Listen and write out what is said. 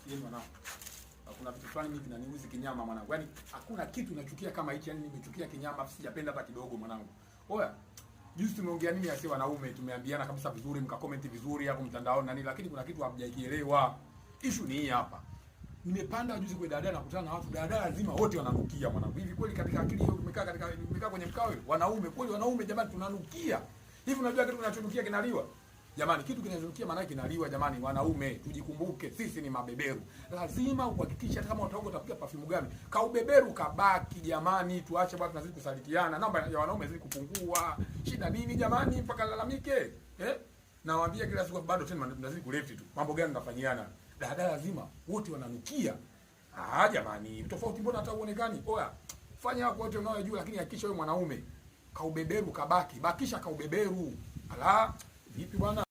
Sikieni mwanangu. Kuna vitu fulani mimi vinaniuzi kinyama mwanangu. Yaani hakuna kitu nachukia kama hichi, yaani nimechukia kinyama, sijapenda hata kidogo mwanangu. Oya, juzi tumeongea nini asi wanaume, tumeambiana kabisa vizuri, mkakomenti vizuri hapo mtandaoni na nini, lakini kuna kitu hamjaikielewa. Issue ni hii hapa. Nimepanda juzi kwa daladala nakutana na watu daladala nzima wote wananukia mwanangu. Hivi kweli katika akili hiyo umekaa katika umekaa kwenye mkao hiyo? Wanaume kweli wanaume jamani tunanukia. Hivi unajua kitu kinachonukia kinaliwa? Jamani, kitu kinachonukia maana yake kinaliwa jamani. Wanaume tujikumbuke, sisi ni mabeberu. Lazima uhakikishe hata kama utaoga utapiga perfume gani, kaubeberu kabaki jamani. Tuache bwana, tunazidi kusalitiana, namba ya wanaume zidi kupungua. Shida nini jamani mpaka lalamike? Eh? Nawaambia kila siku bado tena tunazidi kulefti tu. Mambo gani tunafanyiana? Daladala lazima wote wananukia. Ah, jamani, tofauti mbona hata uonekani? Oya, fanya wako wote unayojua, lakini hakikisha wewe mwanaume kaubeberu kabaki, bakisha kaubeberu. Ala, vipi bwana?